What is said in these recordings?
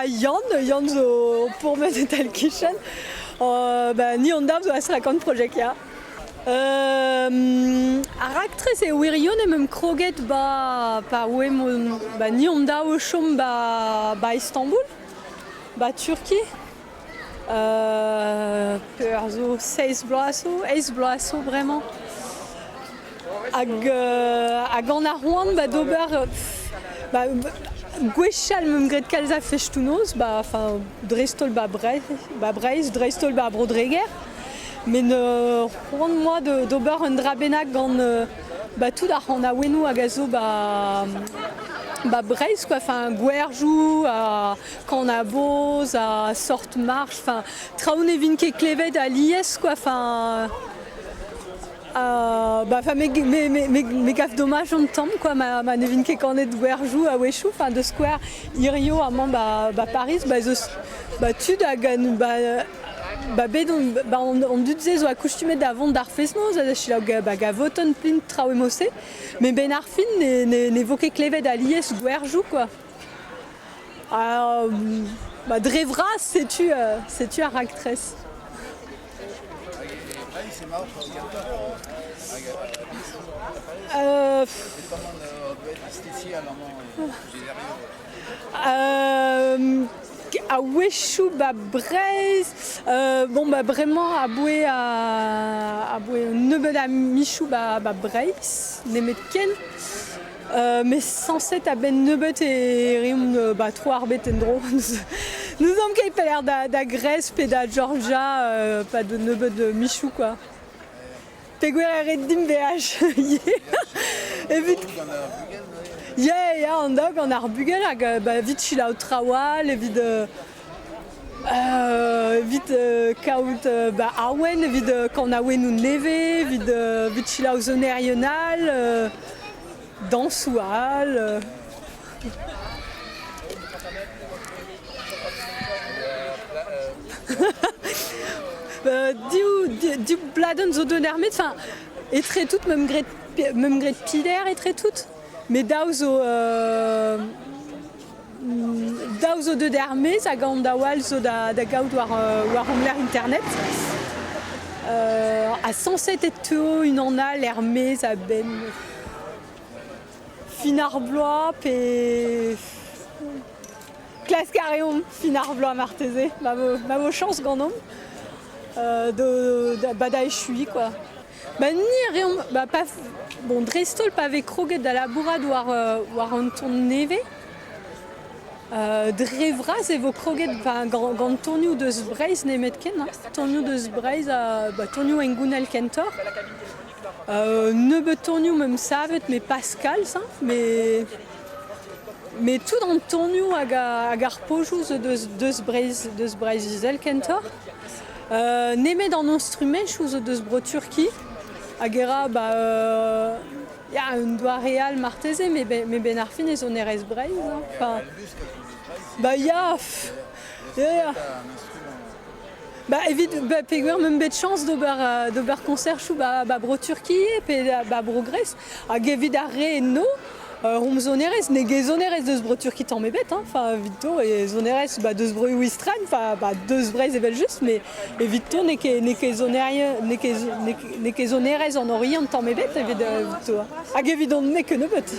Ba Yann, Yann zo o pourmen e-tal-kichen. Ba ni hon-daou zo astrakant project ya. Ar raktres eo wirion em eus kroget ba pa oe mon ba ni hon-daou o chom ba ba Istanbul, ba Turki. Peur zo seizh bloaz zo, eizh bloaz zo bremañ. Hag hag gant ar c'hoant ba d'ober ba gwechall 'meump graet kalz a festoù-noz ba enfin dreist-holl ba Breizh ba Breizh dreist-holl ba Bro-Dreger. Met c'hoant 'moa d'ober un dra bennak gant ba tout ar c'hanaouennoù hag a zo ba ba Breizh quoi, enfin gwerjoù ha kan-a-boz ha sort march, enfin traoù ne vint ket klevet alies quoi, enfin bah enfin me me me me gav domaj un tamm quoi ma ma ne vint ket kanet gwerjoù a-wechoù, enfin da skouer hirio amañ ba ba Pariz ba ez eus ba tud hag ba ba bet on ba an dud-se zo akoustumet da vont d'ar fest-noz ha da selaou ba gavotenn plint traoù emo-se met 'benn ar fin ne ne ne vo ket klevet alies gwerjoù quoi. Bah dre vras setu setu ar raktres. A-wechoù 'ba Breizh, bon bah bremañ aboe aboe un nebeud a michoù 'ba 'ba Breizh nemetken. Met sañset a-benn nebeut e reomp ba tro ar bed en-dro. N'ouzomp ket pelec'h da, da Gres pe da Georgia pa de nebeut michoù quoi. Peogwir e ret dimp beaj evit Yeah, ya, an daou gant ar bugel hag ba, evit selaou traoù all, evit evit kaout ba awen, evit kanaouennoù nevez, evit evit selaou sonerien all, dañsoù all. Div div bladenn zo deuet er-maez, enfin etre tout meump graet meump graet piler etre tout, met daou zo Daou zo deuet er-maez hag an daou all zo da, da gaout war, war hon lec'h internet. Ha sañset e teuo unan all er-maez a-benn fin ar bloaz pe klask a reomp fin ar bloaz marteze, ma vo, ma vo chañs ganeomp da, ba da echuiñ quoi. Ba ni a reomp ba pa bon dreist-holl pa vez kroget da labourat war war an ton nevez. Dre vras e vo kroget gant gant tonioù deus Breizh nemetken hein. Tonioù deus Breizh ha ba tonioù hengounel kentoc'h. Nebeut tonioù 'meump savet met pas kalz hein, met met tout an tonioù hag hag ar pozioù zo deus deus Breizh deus Breizh-Izel kentoc'h. Nemet an instrumentoù zo deus Bro-Turki hag e ra ba ya un doare all marteze met met 'benn ar fin e sonerezh Breizh hein. Enfin ba ya ya Ba evit ba peogwir 'meump bet chañs d'ober d'ober koñsertoù ba ba Bro-Turki pe ba Bro-Gres hag evit ar re eno Hon sonerezh n'eo ket sonerezh deus Bro-Turki tamm ebet hein, enfin evito e sonerezh ba deus broioù estren, enfin ba deus Breizh evel-just, mais evito n'eo ket n'eo ket sonerien n'eo ket n'eo ket sonerezh an Oriant tamm ebet evit evito. Hag evidon-me kennebeut.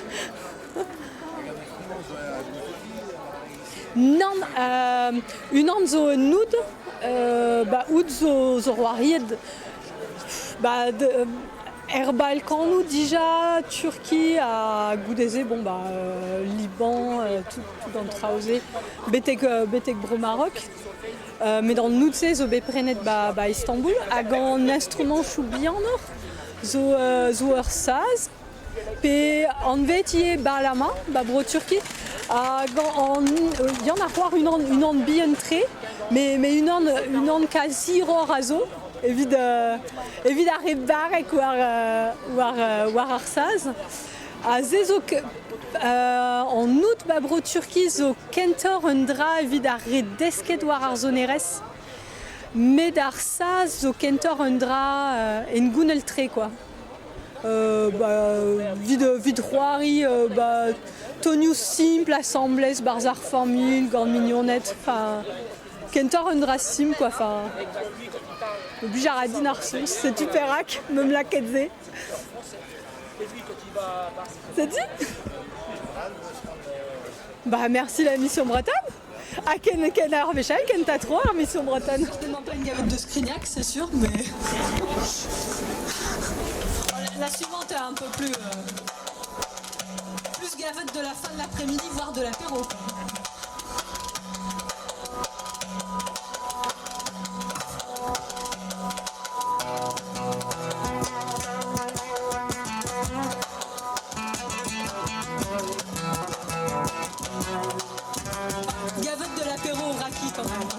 Nann, unan zo un oud, ba oud zo zo c'hoariet ba Er Balkanoù dija, Turki ha goude-se bon bah Liban, tout tout an traoù-se betek betek Bro-Marok. Met an oud-se zo bet prenet ba ba Istanbul hag an instrumantoù bihanoc'h zo zo ur saz pe anvet ivez Bağlama ba Bro-Turki hag an Yann a c'hoar unan unan bihan-tre met met unan unan kalz hiroc'h a zo. Evit, evit ar re barrek war, war, war ar saz. Ha se zo an out ba Bro-Turki zo kentoc'h un dra evit ar re desket war ar sonerezh. Met ar saz zo kentoc'h un dra hengounel-tre quoi. Ba 'vit 'vit c'hoari ba tonioù simpl asambles 'barzh ar familh gant mignoned enfin kentoc'h un dra simpl quoi enfin oblij a ra din ar soñj setu perak 'meump lakaet se. Ça te dit? Bah merci la mission bretonne. Ha ken, ken ar wech all, kentañ tro ar mission bretonne. Certainement pas une gavette de Scrignac, c'est sûr, mais... La suivante est un peu plus... plus gavette de la fin de l'après-midi, voire de l'apéro. Gavette de l'apéro au raki quand même.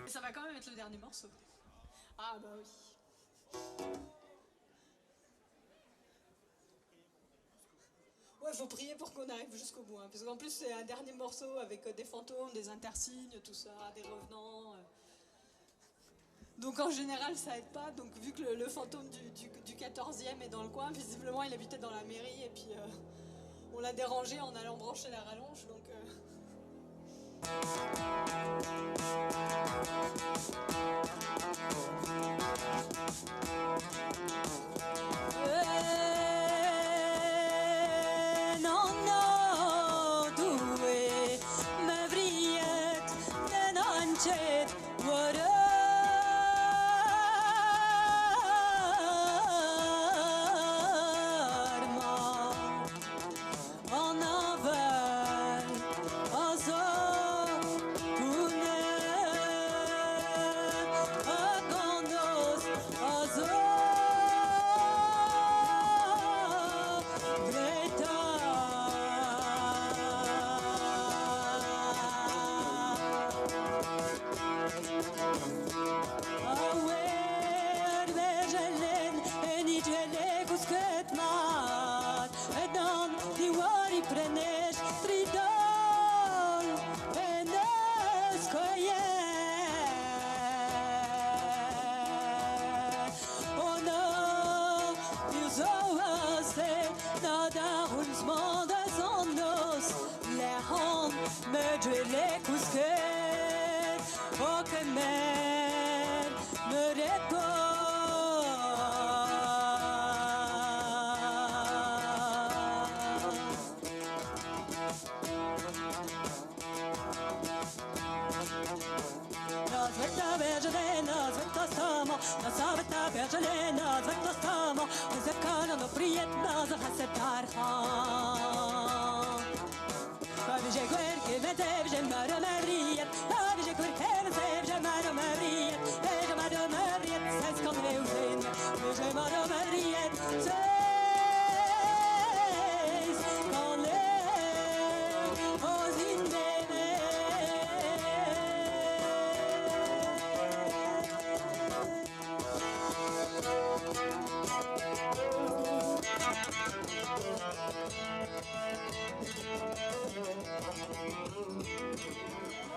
Ça va quand même être le dernier morceau. Ah bah oui. Ouais, faut prier pour qu'on arrive jusqu'au bout. Hein, parce qu'en plus, c'est un dernier morceau avec des fantômes, des intersignes, tout ça, des revenants. Donc en général, ça aide pas. Donc vu que le fantôme du 14e est dans le coin, visiblement, il habitait dans la mairie et puis on l'a dérangé en allant brancher la rallonge. Donc,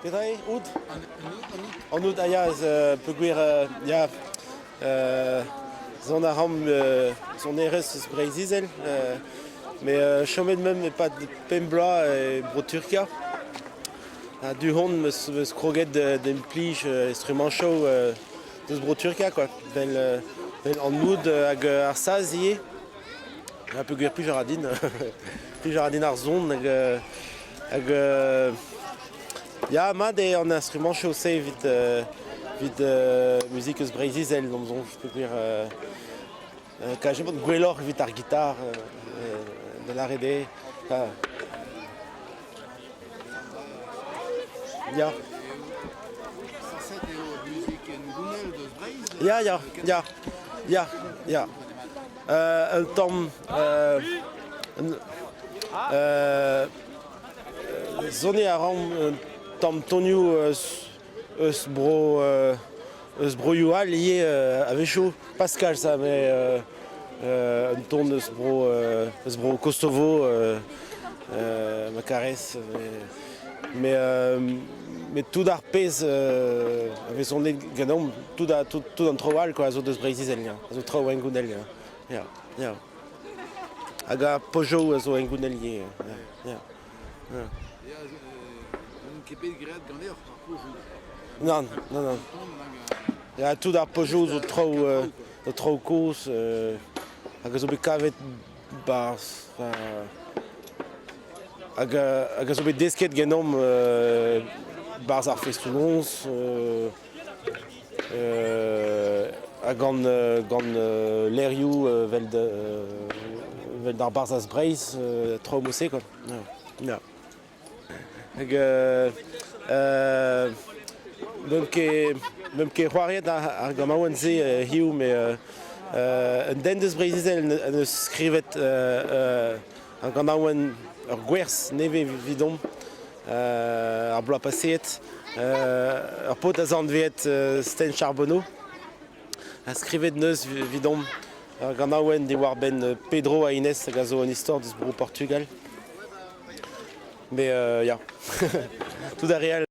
Petra eo out? An out a ya peogwir ya zont a ran sonerezh eus Breizh-Izel met chomet meump e-pad pemp bloaz e Bro-Turkia. Ha du-hont 'meus kroget d'implij instrumanchoù deus Bro-Turkia quoi, 'vel an oud hag ar saz ivez. Ha peogwir plij a ra din, plij a ra din ar son hag Hag ya, mat eo an instrumanchoù-se evit evit muzik eus Breizh-Izel d'am soñj peogwir kajemant gwelloc'h evit ar gitar da lâret eo. Ya. Sañset eo muzik hengounel deus Breizh? Ya, ya, ya, ya, ya. Un tamm Soniñ a ran un tamm tonioù eus bro eus broioù all ivez a-wechoù. Pas kalz met un ton eus bro eus bro Kosovo ma karez. Mais mais tout ar pezh a vez sonet ganeomp, tout tout an traoù all quoi a zo deus Breizh-Izel ya, a zo traoù hengounel ya. Ya, ya. Hag ar pojoù a zo hengounel ivez. Ya, ya. Ya, n'on ket bet graet ganeoc'h ar pojoù. Nann, nann, nann. Ya, tout ar pojoù zo traoù, zo traoù kozh hag a zo bet kavet 'barzh hag hag a zo bet desket ganeomp 'barzh ar festoù-noz ha gant gant levrioù evel evel d'ar Barzhaz Breizh traoù mod-se quoi. Ya. Hag n'omp ket n'omp ket c'hoariet ar ganaouenn-se hiziv met un den deus Breizh-Izel en deus skrivet ar ganaouenn ur gwerz nevez evidomp ar bloaz paseet. Ur paotr a zo anveet Sten Charbonneau ha skrivet neus evidomp ur ganaouenn diwar-benn Pedro ha Inés hag a zo un istor deus bro Portugal. Mais ya, tout ar re all.